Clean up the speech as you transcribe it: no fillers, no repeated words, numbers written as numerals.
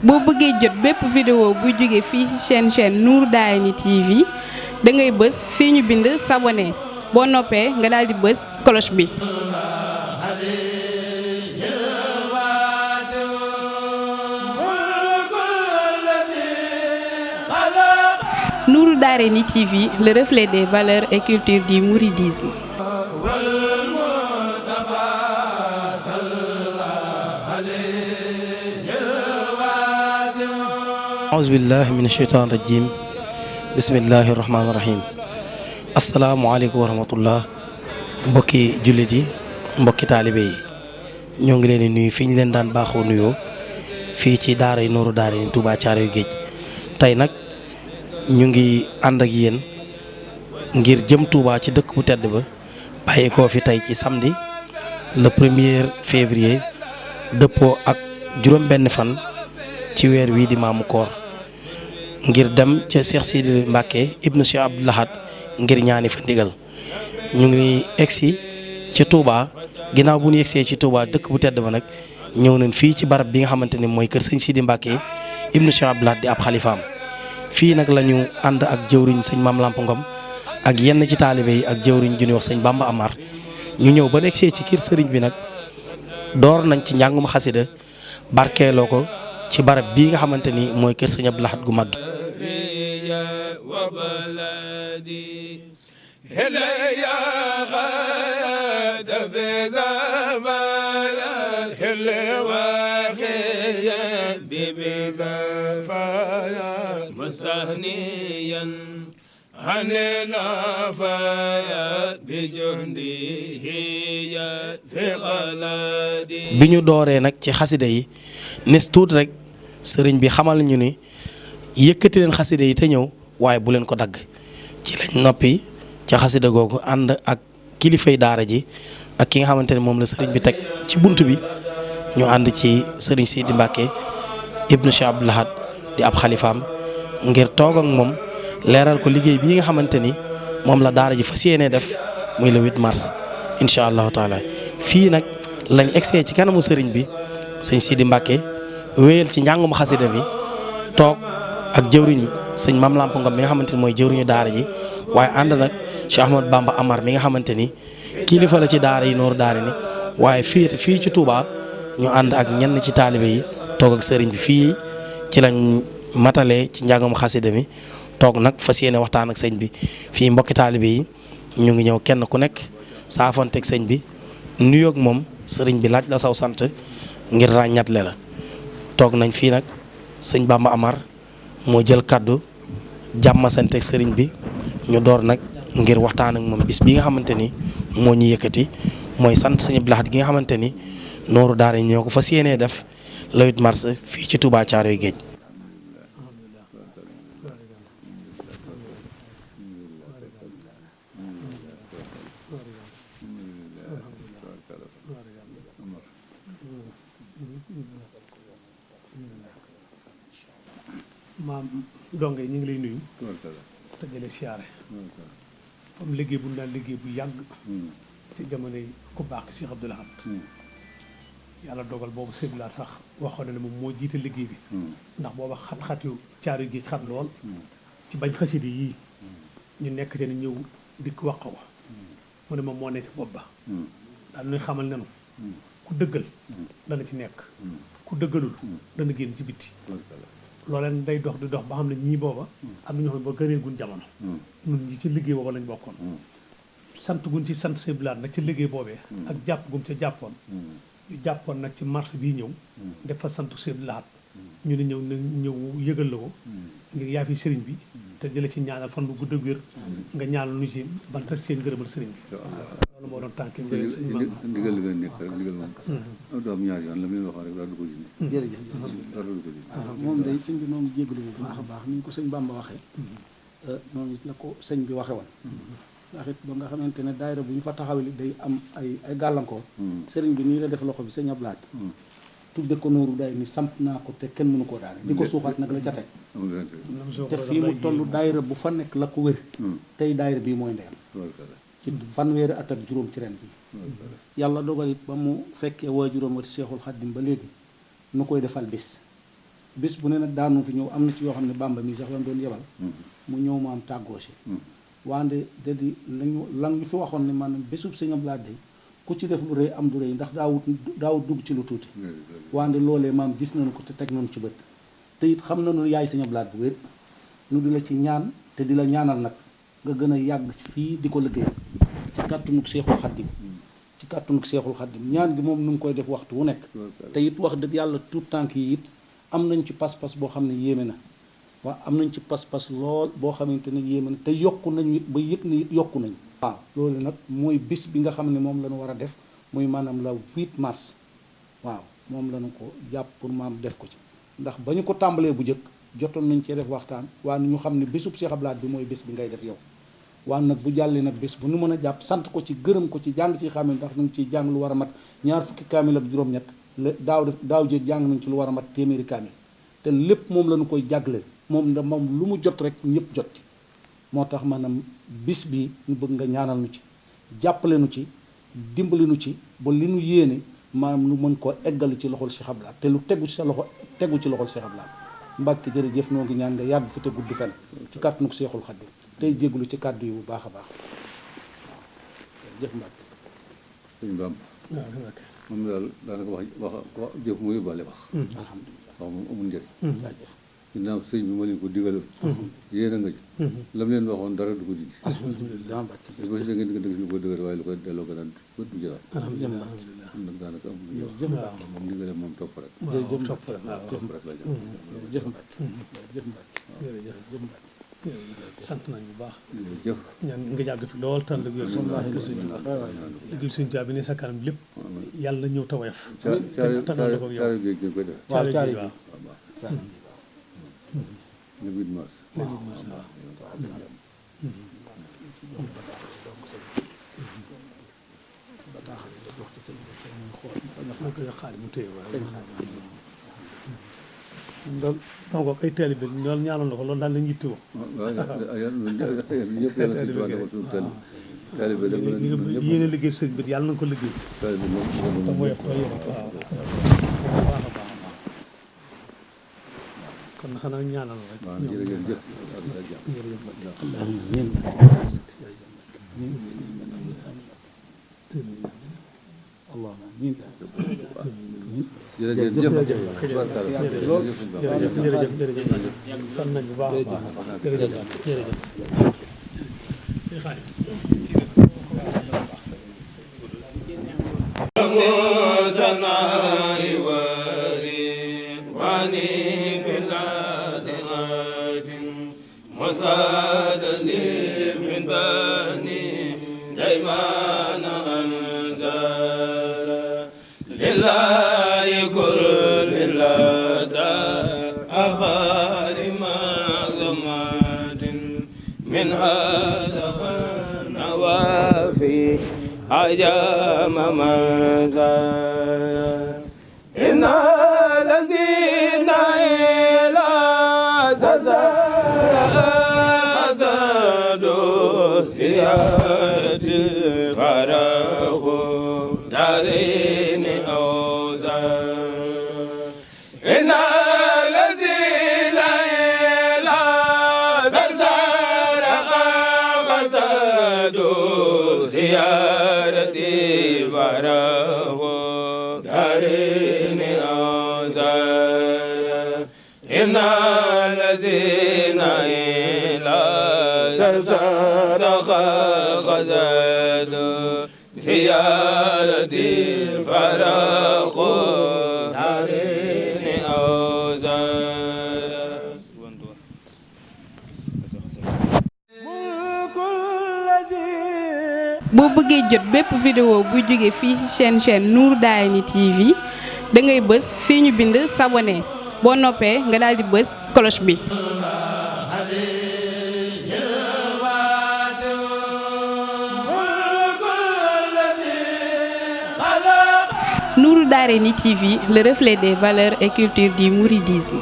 boo bëggee jot bépp vidéo bu jóge fii ci chaîne Nour Darayni TV da ngay bës fii ñu bind s'abonner boo noppee nga daal di bës cloche bi. Nour Darayni TV, le reflet des valeurs et cultures du mouridisme. أعوذ بالله من الشيطان الرجيم بسم الله الرحمن الرحيم السلام عليكم ورحمة الله mbokki jullit yi mbokki taalibe yi ñoo ngi leen di nuyu fi ñu leen daan baaxoo nuyoo fii ci daaray Nour Darayni Touba Caaroy Géej tey nag ñu ngi ànd ak yéen ngir jëm Touba ci dëkk bu tedd ba bàyyi koo fi tey ci samedi le 1er février dëppoo ak juróom benn fan ci weer wii di maamu koor ngir dem ca Cheikh Sidi Mbacke ibnu Cheikh Abdoul Ahad ngir ñaani fa ndigal ñu ngi egsi ci Touba ginnaaw bu ñu egsee ci Touba dëkk bu tedd ba nag ñëw nañ fii ci barab bi nga xamante ni mooy kër sëñ Sidi Mbacke ibnu Cheikh Abdoul Ahad di ab xalifaam fii nag la ñu ànd ak jëwriñ sëñ Mame Lamp Ngom ak yenn ci taalibe yi ak jëwriñ ju ñuy wax sëñ Bamba Amar ñu ñëw ba egsee ci kër sëriñ bi nag door nañ ci njàngum xasida barkeeloo ko ci barab bii nga xamante ni mooy kër sëñ Abdoul Ahad gu mag bi ñu dooree nag ci xasida yi nes tuut rek sëriñ bi xamal ñu ni yëkkati leen xasida yi te ñëw waaye bu leen ko dagg ci lañ noppi ca xasida googu ànd ak kilifay daara ji ak ki nga xamante ne moom la sëriñ bi teg ci bunt bi ñu ànd ci sëriñ Sidi Mbacke ibnu Cheikh Abdoul Ahad di ab xalifaam ngir toog ak moom leeral ko liggéey bii nga xamante ni moom la daara ji fas yéenee def muy le 8 mars incha allahu taala fii nag lañ egsee ci kanamu sëriñ bi sëñ Sidi Mbacke wéyal ci njàngum xasida bi toog ak jëwriñ sëñ Mame Lamp Ngom mi nga xamante ni mooy jëwriñu daara ji waaye ànd nag Cheikh Ahmad Bamba Amar mi nga xamante ni kilifa la ci daara yi Nour Darayni waaye fii ci Touba ñu ànd ak ñenn ci taalibe yi toog ak sëriñ bi fii ci lañ matalee ci njàngum xasida mi toog nag fas yéene waxtaan ak sëñ bi fii mbokki taalibe yi ñu ngi ñëw kenn ku nekk saafonteeg sëñ bi nuyoog moom sëriñ bi laaj la saw sant ngir ràññatle la toog nañ fii nag sëñ Bamba Amar moo jël kaddu jàmmasanteeg sëriñ bi ñu door nag ngir waxtaan ak moom bis bi nga xamante ni moo ñu yëkkati mooy sant sëñ Abdoul Ahad gi nga xamante ni Nour Darayni ñoo ko fas yéenee def le 8 mars fii ci Touba Caaroy Géej. maam donge ñu ngi lay nuyu te di la siyaare comme liggéey bu ñu daan liggéey bu yàgg ci jamono yi ku baax Cheikh Abdoul Ahad yàlla dogal boobu sëñ la sax waxoon na ne moom moo jiite liggéey bi ndax booba xat-xat yu Caaroy Géej xat lool ci bañ xasida yii ñu nekk te ne ñëw dikk wax ko mu ne moom moo ne ci bopp ba daal ñuy xamal nenu ku dëggal dana ci nekk ku dëggalul dana génn ci bitti looleen day dox di dox ba xam ne ñii booba am na ñoo xam ne ba gënee gun jamono ñun ñi ci liggéey booba lañ bokkoon sant guñ ci sant Sëñ Bilaat nag ci liggéey boobee ak jàpp gum ca jàppoon ñu jàppoon nag ci mars bii ñëw def fa sant Sëñ Bilaat ñu ne ñëw yëgal la ko ngir yaa fi sëriñ bi te di la ci ñaanal fan bu gudd ak wér nga ñaanal nu ci ban tas seen ngërëmal sëriñ bi loolu moo doon tànk ndigal li nga nekk rek ndigal moom doo am ñaari yoon la muy waxoon rek daa du ko ji jërëjëf moom day sëñ bi noonu jégalu bu baax a baax ni ñu ko sëñ Bamba waxee noonu it la ko sëñ bi waxe woon ndax it ba nga xamante ne daayira bu ñu fa taxawali day am ay gàllankoor sëriñ bi nii la def loxo bi sëñ Abdoul Ahad tudde ko Nour Darayni samp naa ko te kenn mënu koo daane di ko suuxaat nag la ca teg te fii mu toll daayira bu fa nekk la ko wér tey daayira bii mooy ndeyam ci fanweeri at ak juróom ci ren bi yàlla dogal it ba mu fekkee waajuram wa Seexul Xaddim ba léegi nu koy defal bis bés bu ne nag daanu fi ñëw am na ci yoo xam ne Bamba mi sax lan doon yebal mu ñëw ma am tàggoo si wante da di lañu lan ñu fi waxoon ne maanaam bésub Sëñ Abdou Lahad ku ci def lu rëy am du rëy ndax daawut dugg ci lu tuuti wante loolee maam gis nañu ko te teg nañu ci bët te it xam nañu yaay Sëñ Abdou Lahad bu wér ñu di la ci ñaan te di la ñaanal nag nga gën a yàgg fii di ko liggéey ci kàttanug Seexul Xaddim ci kàttanug Seexul Xaddim ñaan gi moom nu ngi koy def waxtu wu nekk te it wax dëgg yàlla tout tànk yi it am nañ ci pas-pas boo xam ne yéeme na waaw am nañ ci pas-pas lool boo xamante ne yéeme na te yokku nañu it ba yëg ni it yokku nañu waaw loolu nag mooy bis bi nga xam ne moom la ñu war a def muy maanaam la 8 mars waaw moom la ñu ko jàpp pour maam def ko ci ndax ba ñu ko tàmbalee bu njëkk jotoon nañ cee def waxtaan waaye ñu xam ne bésub Cheikh Abdou Lahad bi mooy bés bi ngay def yow waaye nag bu jàllee nag bés bu nu mën a jàpp sant ko ci gërëm ko ci jàng ci xam ne ndax ñu ngi ciy jàng lu war a mat 20 kaamil ak juróom-ñett daaw jéeg jàng nañ ci lu war a mat téeméeri kaamil te lépp moom la ñu koy jàggaleel moom lu mu jot rek ñëpp jot ci moo tax maanaam bis bi ñu bëgg nga ñaanal nu ci jàppale nu ci dimbali nu ci ba li nu yéene maanaam nu mën koo eggali ci loxol Cheikh Abdou Lahad te lu tegu ci sa loxo tegu ci loxol Cheikh Abdou Lahad Mbàkke jërëjëf noo ngi ñaan nga yàgg fi te gudd fen ci kàttanu ko Seexul Xaddim tey jégalu ci kàddu yi bu baax a baax waaw jëf Mbàkke sëñ Bamba moom daal daanaka wax jëf mu yóbbaale wax alhamdulilah wax moom amul njëriñ jaajëf ginnaaw sëñ bi ma leen ko digaloon yéen a nga ci la mu leen waxoon dara du ko dindi alhamdulilah Mbàkke ba si da ngeen dëgg lu ko dëgër waaye lu ko delloo ko daan bët bu jëlaat alhamdulilah am nag daanaka amul lu jërëjëf Mbàkke moom digale moom topp rek jërëjëf Mbàkke topp rek la jëm jërëjëf Mbàkke jërëjëf Mbàkke jërëjëf Mbàkke sant nañ bu baax jëf ñaan nga yàgg fi lool tànn ak wér liggéey suñu tubaab bi ne sa kanam lépp yàlla ñëw te woyof caare bi ngeen koy def waaw caare waaw le 8 mars xaali mu téye loolu donc ay taalibe loolu ñaanoon na ko loolu daal la njiitu woo ñëpp yàlla suñu wàllu suñu taalibe da yéen a liggéey sëñ bi yàlla na ko liggéey taalibe moom waaw baax a kon xanaa ñaanal rek waaw jërëjëf allahumma amiin jërëjëf sant nañ bu baax jërëjëf أجام منزا إن الذين إلى زادوا زيارة فرح دارين أوزار إن الذين إلى زادوا زيارة فرح دارين أوزار إن الذين إلى سرسار غزادوا زيارة فرح دارين أوزار boo bëggee jot bépp vidéo buy jóge fii ci chaîne Nour Darayni TV da ngay bës fii ñu bind s'abonner boo noppee nga daal di bës cloche bi. Nour Darayni TV, le reflet des valeurs et culture du mouridisme.